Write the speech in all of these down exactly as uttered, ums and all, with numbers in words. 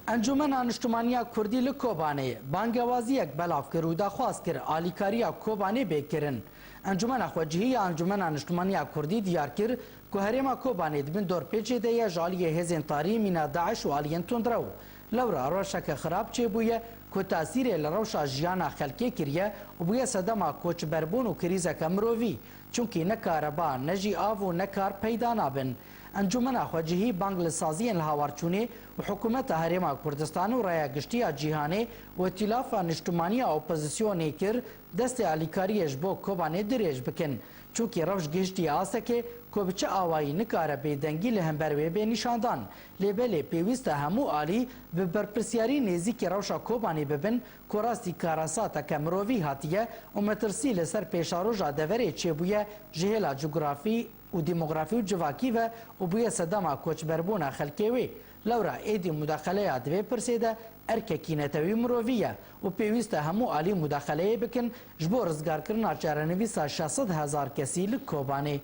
Encûmena Niştimaniya Kurdî li Kobanê bangewaziyek belav kir û daxwaz kir alîkariya Kobanê bê kirin. Encûmena Xwecihî ya Encûmena Niştimaniya Kurdî diyar kir ku herêma Kobanê di bin dorpêçê de ye ji aliyê hêzên tarî mîna DAIŞ û aliyên tundrew. Lewra rewşeke xirab çêbûye ku tesîrê li rewşa jiyana xelkê kiriye û bûye sedema koçberbûn û krîzeke mirovî. Çunkî ne kareba, ne jî av û ne kar peyda nabin. Encûmena Xwecihî bang li saziyên li hawarçûnê û hikûmeta Herêma Kurdistanê û Raya Giştî ya Cîhanê û Îtîlafa Niştimanî ya Opozisyonê kir, destê alîkariyê ji bo Kobanê dirêj bikin. Çunkî rewş gihiştiye astekê ku bi çi awayî nikare bêdengî li hember wê bê nîşandan. Lê belê pêwîst e hemû alî bi berpirsiyarî nêzîkî rewşa Kobanê bibin, ku rastî karesateke mirovî hatiye û metirsî li ser pêşeroja deverê çêbûye ji hêla cografî û demografî û civakî ve û bûye sedema koçberbûna xelkê wê. Lewra êdî mudaxeleya di vê pirsê de erkekî netewî mirovî ye û pêwîst e hemû alî mudaxeleyê bikin ji bo rizgarkirina çarenivîsa şeş sed hezar kesî li Kobanê.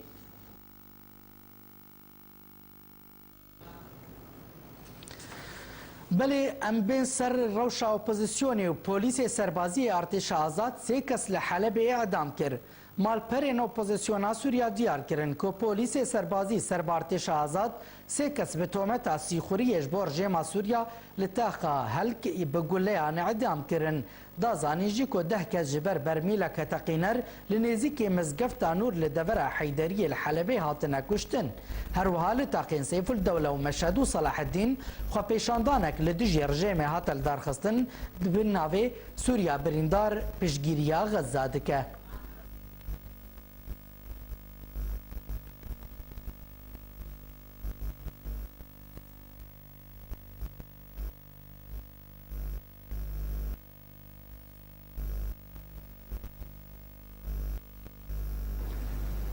Belê, em bên ser rewşa opozisyonê û polîsê serbazî yê Artêşa Azad sê kes li Helebê îdam kir. Malperên opozisyona Sûriya diyar kirin ku polîsê serbazî ser bi Artêşa Azad sê kes bi tometa sîxuriyê ji bo rejêma Sûriya li taxa Helk bi guleyan îdam kirin. Da zanîn jî ku deh kes ji ber bermîleke teqîner li nêzîkî mizgefta Nûr li devera Heyderiyê li Helebê hatine kuştin. Her wiha li taxên Seyfuldewle û Meşed û Selaheddîn xwepêşandanek li dijî rejêmê hate lidarxistin, di bin navê Sûriya birîndar piştgiriya Xezza dike.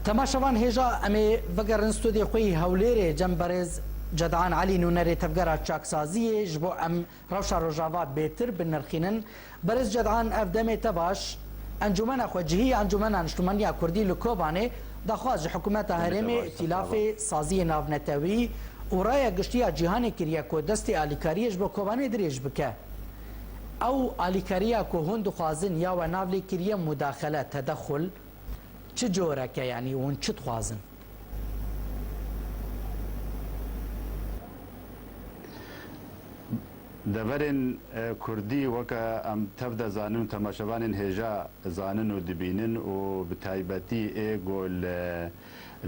Temaşevan hêja em ê vegerin stûdyê xwe yî Hewlêrê, cem berêz Cedan Elî, nûnerê tevgera çaksaziyê, ji bo em rewşa Rojava bêtir binirxînin. Berêz Cedan, ev demê te baş. Encûmena Xwecihî ya Encûmena Niştimanî ya Kurdî li Kobanê daxwaz ji hikûmeta herêmê, Îtîlafê Saziyê Navnetewî û Raya Giştî ya Cîhanê kiriye ku destê alîkariyê ji bo Kobanê dirêj bike. Ew alîkariya ku hûn dixwazin ya we nav lê kiriye mudaxele, tedexul, çi corek e, yanî hûn çi dixwazin? Deverên, e, kurdî, weke em tev de zanin û temaşevanên hêja zanin û dibînin û bi taybetî ê ku li,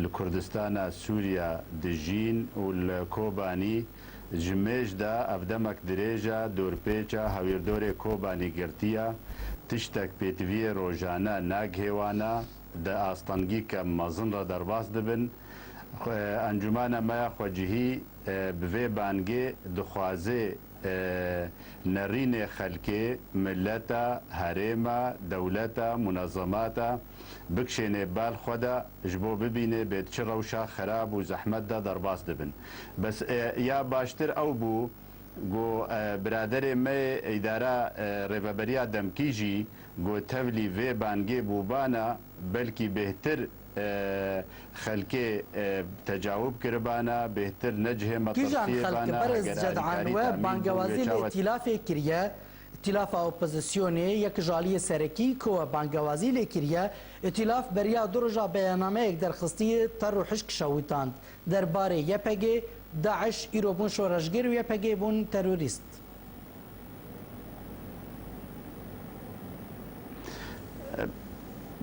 li Kurdistana Sûriya dijîn û li Kobanî ji mêj de ev demek dirêj e, dorpêça hewîrdorê Kobanî girtiye, tiştek pêtiviyê rojane nagihê wan e, di astengîke mezin re derbas dibin. Xwe-, Encûmena me ya Xwecihî, e, bi vê bangê dixwaze, e, nerînê xelkê, mileta, herêma, dewleta, munezemata bikişênê bal xwe de ji bo bibîne bê di çi rewşa xerab û zehmet de derbas dibin. Bes, e, ya baştir ew bû, Got, e, biraderê me yê îdara, e, rêveberiya demkî jî got, tevlî vê bangê bûbana, belkî bêhtir, e, xelkê, e, tecawib kiribana, bêhtir ne cihê metirsiyê bana. Kîjan xelk, berêz Cedan, we bangewazî li îtîlafê kiriye? Îtîlafa opozisyonê yek ji aliyê serekî ku we bangewazî lê kiriye, îtîlaf beriya du roja beyanameyek derxistî, ter û hişk şewitand. Derbarê Y P G, DAIŞ, îro bûn şoreşger û Y P G bûn terorîst.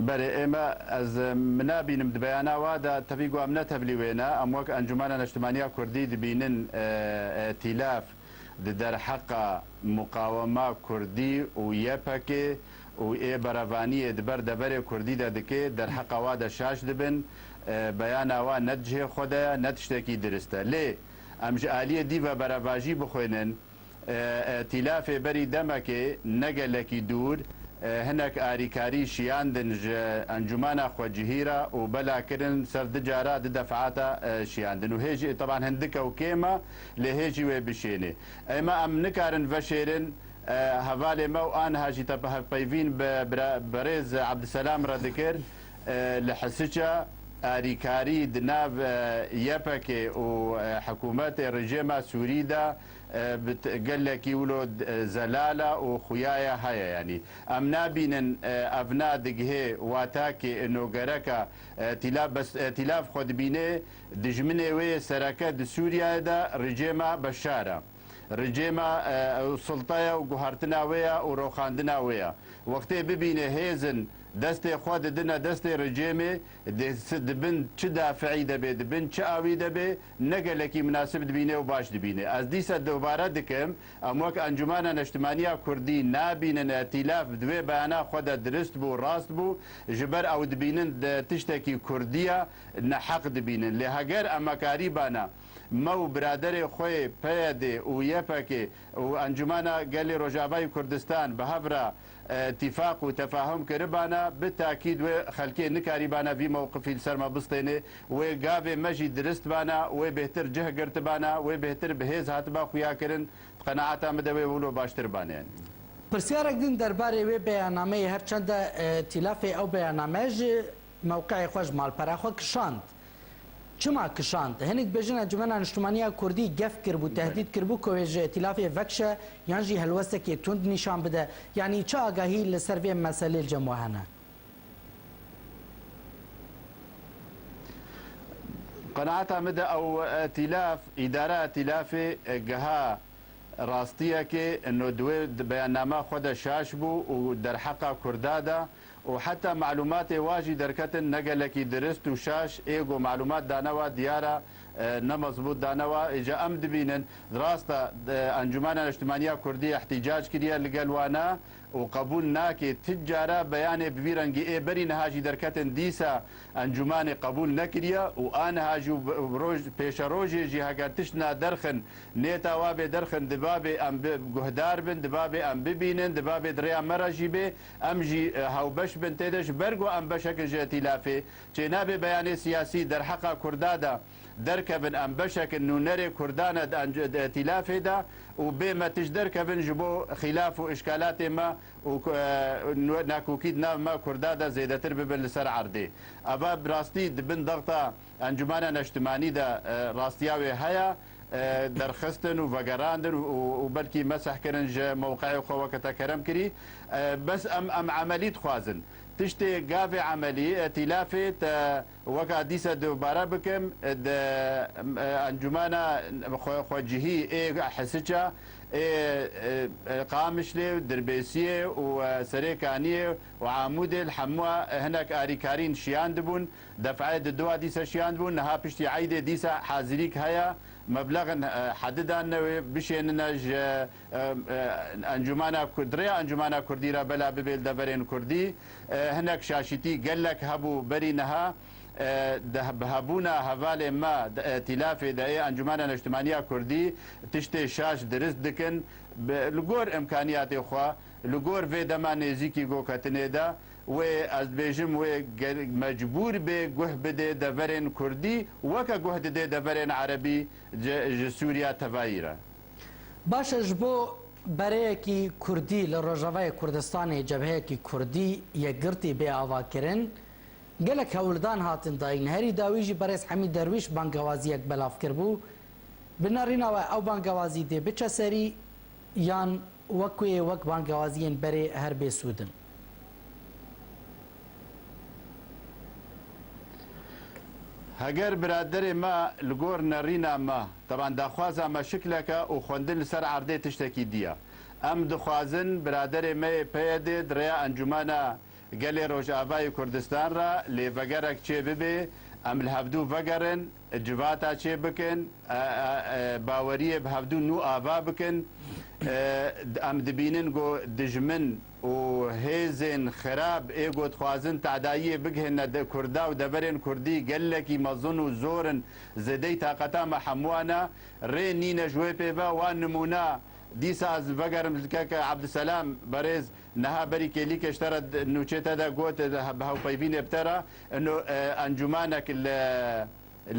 Berê, ême ez, min nabînim di beyana wa de, tevî ku em ne tevlî wê ne, em wek Encûmena Neştimanî ya Kurdî dibînin, e, e, îtîlaf di derheqa muqawema kurdî û Y P G û ê berevaniyê di ber deverê kurdî de dike, derheqa wa de şaş dibin. E, beyana wa ne di cihê xwe de ye, ne tiştekî dirist e. Lê em ji aliyê dî ve berevajî bixwînin, e, e, îtîlafê berî demekê ne gelekî dûr, e, hinek arîkarî şiyandin ji Encûmena Xwecihî re û bela kirin ser du cara, du defeata, e, şiyandin. Û hê jî, teban hindik e û kêm e, lê hê jî wê bişêne. Ême em nikarin veşêrin, e, hevalê me û aniha jî te hevpeyvîn bi bira-, berêz Ebdiselam re dikir, e, li Hisiça, Arîkarî di nav, e, Y P G û, e, hikûmetê rejîma Sûrî de, e, bi t-, gelekî wilo, e, zelal e û xuyaya heye. Yanî em nabînin, e, evna digihê watakê ino gereka, e, tîlav bes, e, tîlav xwe dibîne dijminê wê yê sereke di Sûriyeyê de rejîma Beşar e. Rejîma, e, ew sulta ye û guhertina wê ye û roxandina wê ye. Wextê bibîne hêzin destê xwe didine destê rejîmê, di, si-, di bin çi dafiî de bê, di bin çi awî de bê, ne gelekî minasib dibîne û baş dibîne. Ez dîsa dubare dikim, em wek Encûmena Neştimaniya Kurdî nabînin îtîlaf di wê beyana xwe de dirist bû, rast bû, ji ber ew dibînin de tiştekî Kurdî ye, neheq dibînin. Lê heger em karîbana me û biraderê xwe yê P Y D û Y P G û Encûmena Gelê Rojavayî Kurdistan bi hev re, e, tîfaq û tefahum kiribana, bi takîd wê xelkê nikarîbana vî mewqifî li ser me bistêne. Wê gavê me jî dirist bana, wê bêhtir cih girtibana, wê bêhtir bi hêz hatiba xuya kirin. Di qenaeta min de wê wilo baştir bane. Pirsyarek din derbarê wê beyannameyê, her çende, e, tîlafê ew beyanname ji mewqeyê xwe, ji malpera xwe kişand. Çima kişand? Hinek dibêjin Encûmena Niştimaniya Kurdî gef kiribû, tehdîd kiribû ku wê ji îtîlafê vekişe yan jî helwestekê tund nîşan bide. Yanî çi agahî li ser vê meselê li cem we hene? Qenaeta min de ew îtîlaf, îdara îtîlafê, e, giha rastiyekê, ino di wê di beyannama xwe de şaş bû û derheqa Kurda de û heta malûmatê wa jî derketin ne gelekî dirist û şaş, ê ku malûmat dane wa diyar e, e, ne mezbût dane wa. Îca em dibînin, rast e, e, Encûmena Niştimaniya Kurdî îhtîcac kiriye li gel wana û qebûl nake. Ti cara beyanê bi vî rengî ê berî niha jî derketin, dîsa Encûmanê qebûl nekiriye û aniha jî û bi, bi roj, pêşerojê jî heger tişt na derxin, nêta wa bê derxin, dibabê em bi, guhdar bin, dibabê em bibînin, dibabê di rêya me re jî bê, em jî, e, hewbeş bin tê de, ji ber ku em beşek in ji îtîlafê, çênabê beyanê siyasî derheqa Kurda de derkevin, em beşek in, nûnerê Kurdan e di enc-, di îtîlafê de û bê me tişt derkevin ji bo xîlaf û îşkalatê me û ku, e, nu-, nakokî di nav me Kurda de zêdetir bibin li ser erdê. Eva bi rastî di bin dexta Encûmena Neştimanî de, e, rastiya wê heye, e, derxistin û vegerandin û, û, û belkî meseh kirin ji mewqeyê xwe weke te kerem kirî. E, bes em, em emelî dixwazin. Tiştê gavê emelî, îtîlafê te weka dîsa dubare bikim, di, e, encûmena xwe, xwecihî ê Hisiça, ê, e, e, Qamişlê, Dirbêsiyê û, e, Serê Kaniyê û Amûdê li hemû hinek arîkarîn şiyandibûn. Defayê di dua dîsa şiyandibûn. Niha piştî eydê dîsa hazirîk heye. Meblexin, e, hedidan newê bişênine ji e, e, Encûmana Ku-, di rêya Encûmana Kurdî re bela bibê li deverên Kurdî. E, hinek şaşîtî gelek hebû berî niha, e, de, bi hebûna hevalê me di, e, îtîlafê de ê Encûmana Neştimaniya Kurdî tiştê şaş dirist dikin. Bi, li gor îmkaniyatê xwe, li gor vê dema nêzîkî goketinê de, wê, ez dibêjim, wê ger-, mecbûr bê guh bidê deverên Kurdî, weke guh didê deverên Erebî ji, ji Sûriya tevayî re. Baş e, ji bo bereyekî Kurdî li Rojavayê Kurdistanê cebheyekî Kurdî yekgirtî bê avakirin, gelek hewldan hatin dayîn. Herî dawî jî berêz Hemî Derwîş bangewaziyek belav kiribû. Bi nerîna we ew bangewazî dê biçe serî yan wek ku yê wek bangewaziyên berê her bê sûd in? Heger biraderê me li gor nerîna me, teban daxwaza me şiklek e û xwendin li ser erdê tiştekî dî ye. Em dixwazin biraderê me yê P Y D di rêya Encûmena Gelê Rojavayê Kurdistan re lêvegerek çê bibe, em li hevdû vegerin, civata çê bikin, e, e, e, baweriyê bi hevdû nû ava bikin. E, em dibînin ku dijmin û hêzên xirab ê ku dixwazin tadayiyê bigihîne de Kurda û deverên Kurdî gelekî mezin û zor in, zêdeyî taqeta me hemûyan e. Rê nîne ji wê pê ve wan nimûna. Dîsa ez vegerim li keke Ebdiselam berêz, niha berî kêlîkê ji te re d-, nûçê te de got, e, bi hewpeyvînê bi te re, ino, e, encûmanek li,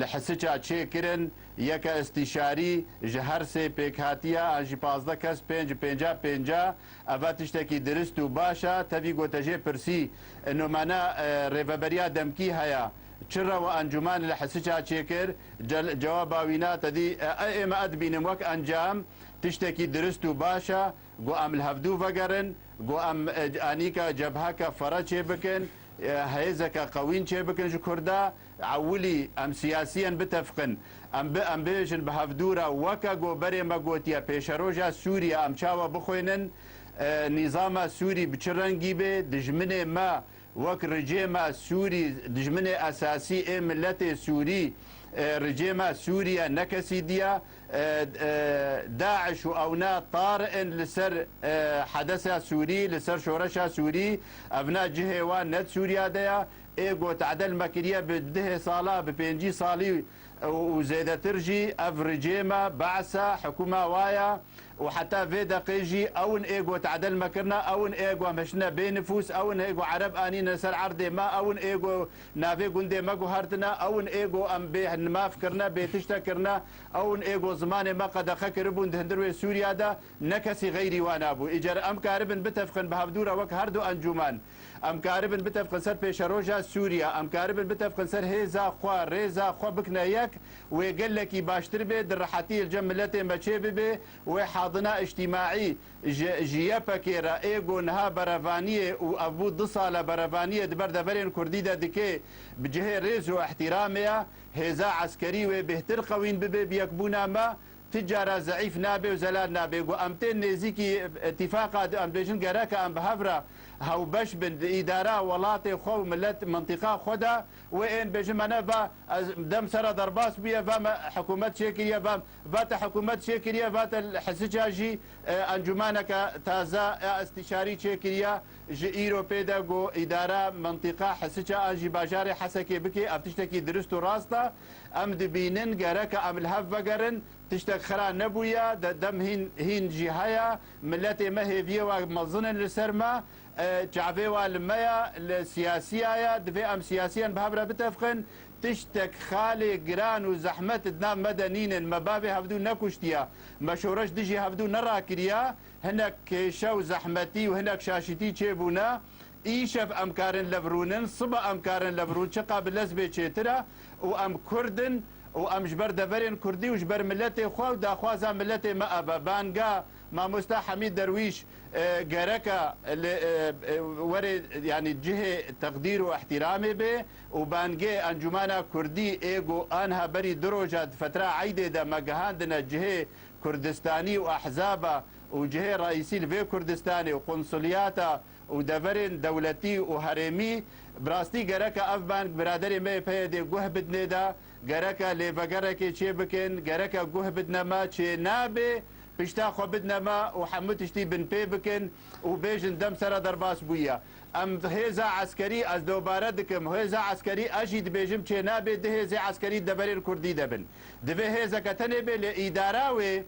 li Hisiça çêkirin, yeke îstîşarî ji her sê pêkhatiya, an jî pazdeh kes, pênc, pênca, pênca, eva tiştekî dirist û baş e, tevî ku te jê pirsî, ino mana, e, rêveberiya demkî heye, Çira we encûman li Hisica çêkir? Cel-, cewaba wîna te dî, e, e, ême e dibînin wek encam tiştekî dirist û baş e. Go em li hevdû vegerin, go em, e, anîka cebheke fere çêbikin, e, hêzeke qewîn çêbikin ji Kurda. Ewilî em siyasiyen bitefiqin. Em bi, em bêjin bi hevdû re weke go berê me gotiye pêşeroja Sûriye em çawa bixwînin, e, nîzama Sûrî bi çi rengî bê, dijminê me wek ricêma Sûrî, dijminê esasî ê miletê Sûrî, e, ricêma Sûriye ne kesî diya, e, e, DAIŞ û ewna tar in li ser, e, hedesa Sûrî, li ser şoreşa Sûrî, evna cihê wan ne di Sûriya de ya, ê go tedel me kiriye bi dihê sala, bi pêncî salî û, û zêdetir jî ev ricêma, Be'sa, hikûma wa ya, û heta vê deqê jî ew in ê go tedel me kirina, ew in ê go em hiştine bê nifûs, ew in ê go Ereb anîne ser erdê me, ew in ê go navê gundê me guhertine, ew in ê go em bê nimaf kirine, bê tişte kirine, ew in ê go zimanê me qedexe kiribûn di hundir wê Sûriya de, ne kesî xeyrî wan abû. Îcar em karibin bitefiqin bi hevdû re wek her du encûman. Em karibin bitefiqin ser pêşeroja Sûriya, em karibin bitefiqin ser hêza xwe, rêza xwe bikine yek, wê gelekî baştir bê, di rehetiyê li cem miletê me çê bibe, wê hadina îctîmaî ji, ji Y P G re ê go niha berevaniyê û ev bû du sale berevaniyê di ber deverên kurdî de dike, bi cihê rêz û îhtîramê ya, hêza eskerî wê bêhtir qewîn bibe bi yekbûna me, ti cara zeîf nabe û zelal nabe. Go em tên nêzîkî îtîfaqa di, em bêjin gereke em bi hev re hewbeş bin di îdara welatê xwe û milet mintîqa xwe de, wê ên bêjin me ne va ez dem sera derbas bûye, va me hikûmet çêkiriye, va, va te hikûmet çêkiriye, va te li Hisica jî, e, encûmaneke taze ya îstîşarî çêkiriye. Ji îro pê de go îdara mintîqa Hisica an jî bajarê Hesekê bike, ev tiştekî dirist û rast e. Em dibînin gereke em li hev vegerin. Tiştek xira nebûye, de-, dem hîn, hîn jî heye. Miletê me hêviyê wa mezin in li ser me. E, çavê wa li me ye, li siyasiya ye. Divê em siyasiyen bi hev re bitefiqin. Tiştek xalê giran û zehmet di nav me de nînin. Me bavê hevdû nekuştiye. Me şoreş dijî hevdû nerakiriye. Hinek kêşe û zehmetî û hinek şaşîtî çêbûne. Îşev em karin lev rûnin, sibe em karin lev rûn, çiqa bi lez bê çêtir e û em Kurd in û em ji ber deverên Kurdî û ji ber miletê xwe û daxwaza miletê me ev e. Banga Mamosta Hemîd Derwîş, e, gereke li, e, e, werê, yanî cihê teqdîr û îhtîramê bê û bangê Encûmana Kurdî ê ku anha berî du roja di fetra eydê de me gihandine cihê Kurdistanî û ehzaba û cihê reîsî li vê Kurdistanê û qunsuliyata û deverên dewletî û herêmî, bi rastî gereke ev bang biraderê me yê P Y D'ê guh bidinê de, gereke lêvegerekê çê bikin, gereke guh bidine me, çê nabe, pişta xwe bidine me û hemû tiştî binpê bikin û bêjin dem sera derbas bûye. Em hêza eskerî, ez dobare dikim, hêza eskerî ez jî dibêjim çê nabe du hêzê eskerî deverên Kurdî de bin. Divê hêzeke tenê bê, lê îdara wê,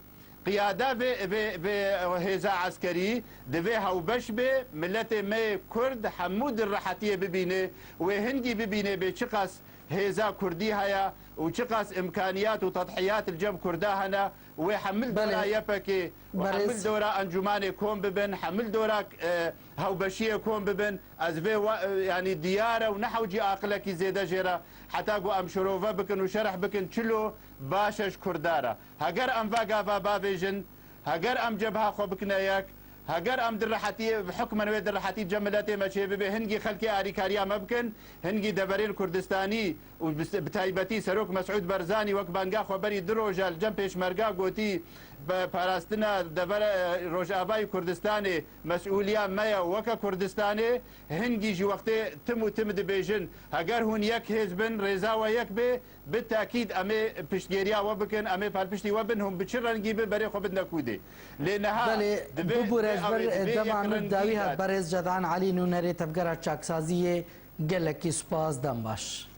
qiyada vê, vê, vê hêza eskerî divê hewbeş bê, miletê me yê Kurd hemû di rehetiyê bibîne, wê hingî bibîne bê çiqas hêza Kurdî heye û çiqas imkaniyat û tedhiyat li cem Kurda hene, wê hemil dora Belê. Y P G û hemil Berêz. Dora encûmanê kom bibin, hemil dora, e, hewbeşiyê kom bibin. Ez vê wa-, e, yanî diyar e û ne hewcî aqilekî zêde jê re. Heta ku em şirove bikin û şerh bikin çilo baş e ji Kurda re. Heger em va gava bavêjin, heger em cebha xwe bikine yek, heger em di rehetiyê, bi hukmen wê di rehetî cem miletê me çê bibe, hingî xelkê arîkariya me bikin, hingî deverên Kurdistanî û bi, bi taybetî Serok Mesûd Barzanî wek banga xwe berî du roja li cem pêşmerga gotî, be-, parastina devera, e, Rojavayê Kurdistanê mesûliya me ye weke Kurdistanê, hingî ji wextê tim û tim dibêjin, heger hûn yek hêz bin, rêza we yek bê, bi tekîd em ê piştgêriya we bikin, em ê palpiştî we bin, hûn bi çi rengî bin berê xwe bidine kûdê. Lê niha Belê, divê, bibûre divê ji ber, ew ê, e, divê dema yek min rengî dawî hat de. Berêz Cedan Elî, nûnerê Tevgera Çaksaziyê, gelekî spas, dem baş.